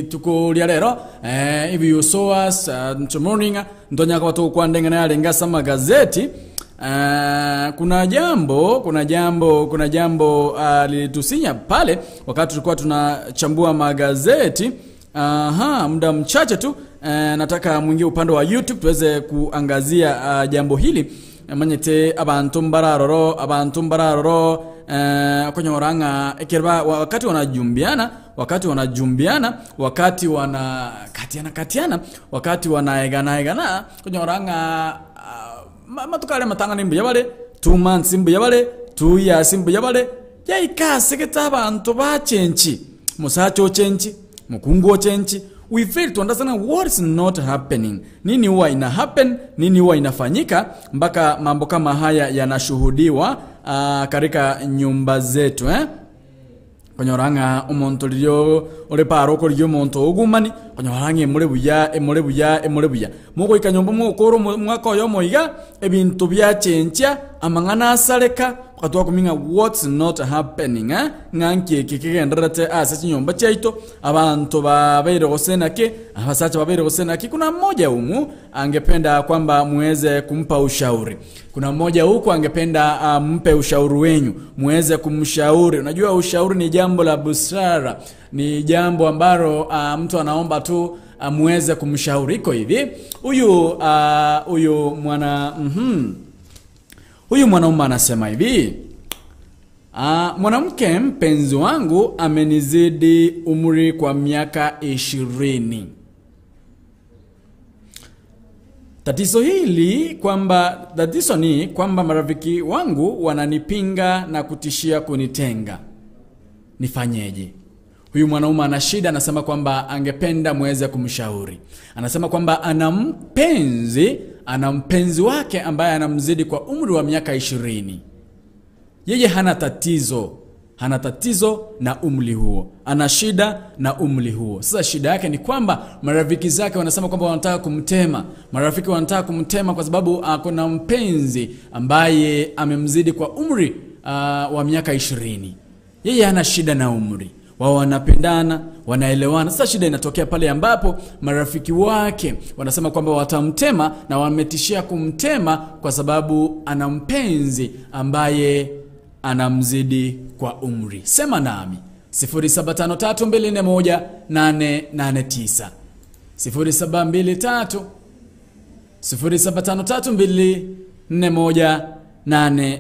Rituko ria rero if you saw us morning ntonya kwa tu kwandengana yarenga sama gazeti. Kuna jambo lilitusinya pale wakati tulikuwa tunachambua magazeti. Muda mchache tu nataka mwingie upande wa YouTube tuweze kuangazia jambo hili. Manyete abantu mbararoro konyoranga ekerba wakati wanajumbiana, wakati wana katiana, wakati wanaegana konyoranga matukale matanga nimbu yabale 2 months imbu yabale 2 years imbu yabale yaikase keta abantu bachenchi musacho chenchi mukungu chenchi. We fail to understand what is not happening. Nini huwa ina happen, nini huwa inafanyika mpaka mambo kama haya yanashuhudiwa katika nyumba zetu Konyoranga omonto riyo ore paro ko riyo monto ogumani konyoranga emore buya mogoika nyomba mokoro mwaka oyo moiga ebintu byachencha amang'ana asareka katwa kuminga what's not happening nganki kikigenderete ase chinyomba chaito abantu babeire gosenake abasacha babeire gosenake. Kuna mmoja humu angependa kwamba muweze kumpa ushauri. Kuna mmoja huku angependa mpe ushauri wenyu, muweze kumshauri. Unajua ushauri ni jambo la busara, ni jambo ambalo mtu anaomba tu muweze kumshauri. Iko hivi, huyu huyu mwana huyu mwanaume anasema hivi: mwanamke mpenzi wangu amenizidi umri kwa miaka 20. Tatizo ni kwamba marafiki wangu wananipinga na kutishia kunitenga. Nifanyeje? Huyu mwanaume ana shida, anasema kwamba angependa muweze kumshauri. Anasema kwamba ana mpenzi wake ambaye anamzidi kwa umri wa miaka 20. Yeye hana tatizo na umri huo. Ana shida na umri huo. Sasa shida yake ni kwamba marafiki zake wanasema kwamba wanataka kumtema. Marafiki wanataka kumtema kwa sababu kuna mpenzi ambaye amemzidi kwa umri wa miaka 20. Yeye hana shida na umri. Wao wanapendana, wanaelewana. Sasa shida inatokea pale ambapo marafiki wake wanasema kwamba watamtema na wametishia kumtema kwa sababu ana mpenzi ambaye anamzidi kwa umri. Sema nami 0753241889 0723 07532418